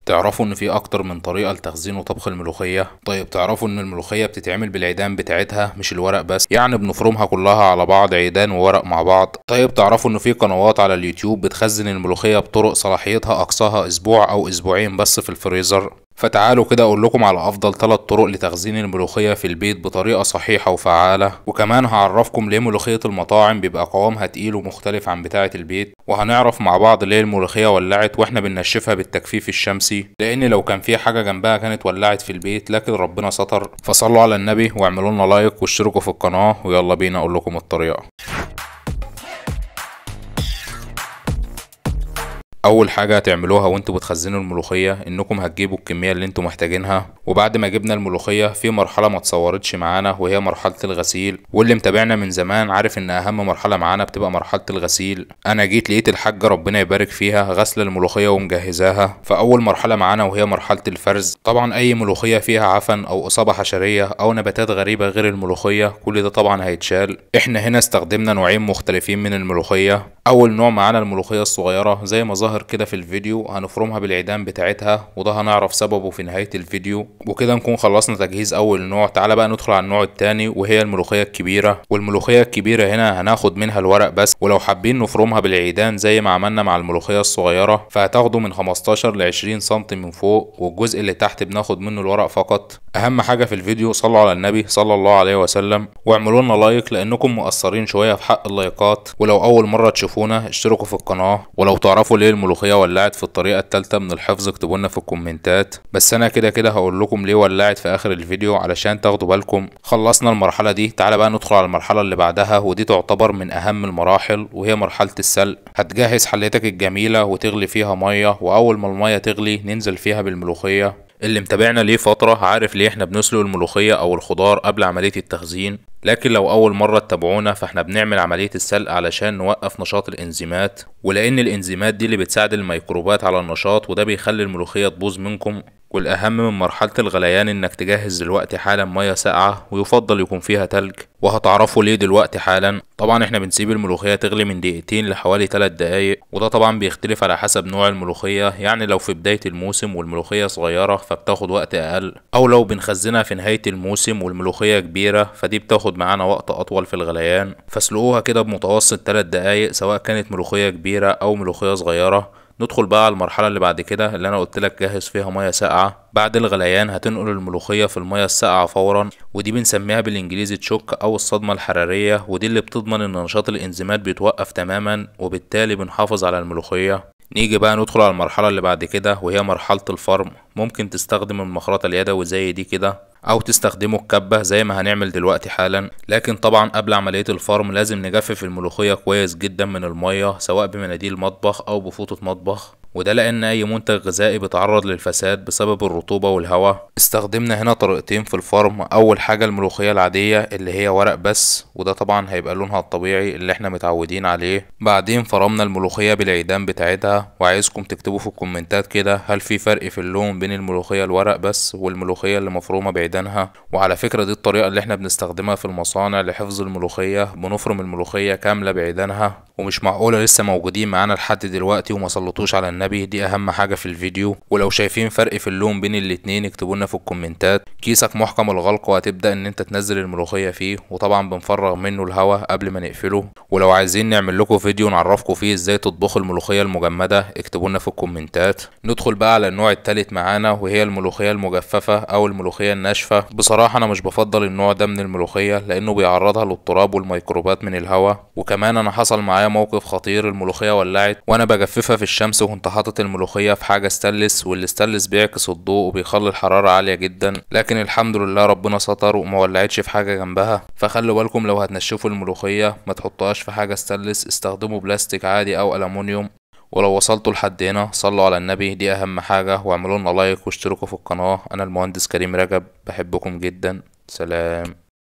تعرفوا ان في اكتر من طريقة لتخزين وطبخ الملوخية؟ طيب تعرفوا ان الملوخية بتتعمل بالعيدان بتاعتها مش الورق بس، يعني بنفرمها كلها على بعض عيدان وورق مع بعض. طيب تعرفوا ان في قنوات على اليوتيوب بتخزن الملوخية بطرق صلاحيتها اقصاها اسبوع او اسبوعين بس في الفريزر؟ فتعالوا كده اقول لكم على افضل 3 طرق لتخزين الملوخية في البيت بطريقة صحيحة وفعالة، وكمان هعرفكم ليه ملوخية المطاعم بيبقى قوامها تقيل ومختلف عن بتاعة البيت، وهنعرف مع بعض ليه الملوخية ولعت واحنا بننشفها بالتجفيف الشمسي، لان لو كان في حاجة جنبها كانت ولعت في البيت، لكن ربنا ستر. فصلوا على النبي واعملوا لنا لايك واشتركوا في القناة، ويلا بينا اقول لكم الطريقة. اول حاجة هتعملوها وانتوا بتخزنوا الملوخية انكم هتجيبوا الكمية اللي انتوا محتاجينها. وبعد ما جبنا الملوخية في مرحلة ما اتصورتش معانا وهي مرحلة الغسيل، واللي متابعنا من زمان عارف ان اهم مرحلة معانا بتبقى مرحلة الغسيل. انا جيت لقيت الحاجة ربنا يبارك فيها غسل الملوخية ومجهزاها. فاول مرحلة معانا وهي مرحلة الفرز. طبعا اي ملوخية فيها عفن او اصابه حشريه او نباتات غريبة غير الملوخية كل ده طبعا هيتشال. احنا هنا استخدمنا نوعين مختلفين من الملوخية. اول نوع معانا الملوخية الصغيرة زي ما ظاهر كده في الفيديو، هنفرمها بالعيدان بتاعتها وده هنعرف سببه في نهاية الفيديو. وكده نكون خلصنا تجهيز اول نوع. تعالى بقى ندخل على النوع التاني وهي الملوخية الكبيرة. والملوخية الكبيرة هنا هناخد منها الورق بس، ولو حابين نفرمها بالعيدان زي ما عملنا مع الملوخية الصغيرة فهتاخده من 15 ل 20 سم من فوق، والجزء اللي تحت بناخد منه الورق فقط. اهم حاجة في الفيديو صلوا على النبي صلى الله عليه وسلم، واعملوا لنا لايك لانكم مقصرين شوية في حق اللايكات. ولو اول مرة تشوفونا اشتركوا في القناة، ولو تعرفوا ليه الملوخية ولعت في الطريقة الثالثة من الحفظ اكتبوا لنا في الكومنتات. بس انا كده كده هقول لكم ليه ولعت في اخر الفيديو علشان تاخدوا بالكم. خلصنا المرحلة دي، تعالى بقى ندخل على المرحلة اللي بعدها، ودي تعتبر من اهم المراحل وهي مرحلة السلق. هتجهز حلتك الجميلة وتغلي فيها مية، واول ما المية تغلي ننزل فيها بالملوخية. اللي متابعنا ليه فترة عارف ليه احنا بنسلق الملوخية او الخضار قبل عملية التخزين، لكن لو اول مرة تتابعونا فاحنا بنعمل عملية السلق علشان نوقف نشاط الانزيمات، ولان الانزيمات دي اللي بتساعد الميكروبات على النشاط، وده بيخلي الملوخية تبوظ منكم. والاهم من مرحلة الغليان انك تجهز دلوقتي حالا مية ساقعة، ويفضل يكون فيها تلج، وهتعرفوا ليه دلوقتي حالا. طبعا احنا بنسيب الملوخية تغلي من دقيقتين لحوالي 3 دقايق، وده طبعا بيختلف على حسب نوع الملوخية، يعني لو في بداية الموسم والملوخية صغيرة فبتاخد وقت اقل، او لو بنخزنها في نهاية الموسم والملوخية كبيرة فدي بتاخد معانا وقت اطول في الغليان. فاسلقوها كده بمتوسط 3 دقايق سواء كانت ملوخية كبيرة او ملوخية صغيرة. ندخل بقى على المرحلة اللي بعد كده اللي انا قلت لك جهز فيها مية ساقعة. بعد الغليان هتنقل الملوخية في المية الساقعة فورا، ودي بنسميها بالانجليزي تشوك او الصدمة الحرارية، ودي اللي بتضمن ان نشاط الانزيمات بيتوقف تماما، وبالتالي بنحافظ على الملوخية. نيجي بقى ندخل على المرحلة اللي بعد كده وهي مرحلة الفرم. ممكن تستخدم المخرطة اليدوي زي دي كده، او تستخدموا الكبة زي ما هنعمل دلوقتي حالا. لكن طبعا قبل عملية الفرم لازم نجفف الملوخية كويس جدا من المية، سواء بمناديل مطبخ او بفوطة مطبخ، وده لان اي منتج غذائي بيتعرض للفساد بسبب الرطوبة والهواء. استخدمنا هنا طريقتين في الفرم. اول حاجة الملوخية العادية اللي هي ورق بس، وده طبعا هيبقى لونها الطبيعي اللي احنا متعودين عليه. بعدين فرمنا الملوخية بالعيدان بتاعتها، وعايزكم تكتبوا في الكومنتات كده هل في فرق في اللون بين الملوخية الورق بس والملوخية اللي مفرومة بعيدانها. وعلى فكرة دي الطريقة اللي احنا بنستخدمها في المصانع لحفظ الملوخية، بنفرم الملوخية كاملة بعيدانها. ومش معقولة لسه موجودين معانا لحد دلوقتي وما صلتوش على النبي، دي اهم حاجة في الفيديو. ولو شايفين فرق في اللون بين الاتنين اكتبوا لنا في الكومنتات. كيسك محكم الغلق وهتبدأ ان انت تنزل الملوخية فيه، وطبعا بنفرغ منه الهواء قبل ما نقفله. ولو عايزين نعمل لكم فيديو نعرفكم فيه ازاي تطبخوا الملوخية المجمدة اكتبوا لنا في الكومنتات. ندخل بقى على النوع التالت معانا وهي الملوخية المجففة او الملوخية الناشفة. بصراحة انا مش بفضل النوع ده من الملوخية لانه بيعرضها للتراب والميكروبات من الهواء، وكمان انا حصل معايا موقف خطير، الملوخية ولعت وانا بجففها في الشمس، وكنت حاطط الملوخية في حاجة ستانلس، والستانلس بيعكس الضوء وبيخلي الحرارة عالية جدا، لكن الحمد لله ربنا ستر وما ولعتش في حاجة جنبها. فخلوا بالكم لو هتنشفوا الملوخية ما تحطوهاش في حاجة ستانلس، استخدموا بلاستيك عادي او ألمونيوم. ولو وصلتوا لحد هنا صلوا على النبي، دي اهم حاجة، واعملوا لنا لايك واشتركوا في القناة. انا المهندس كريم رجب، بحبكم جدا، سلام.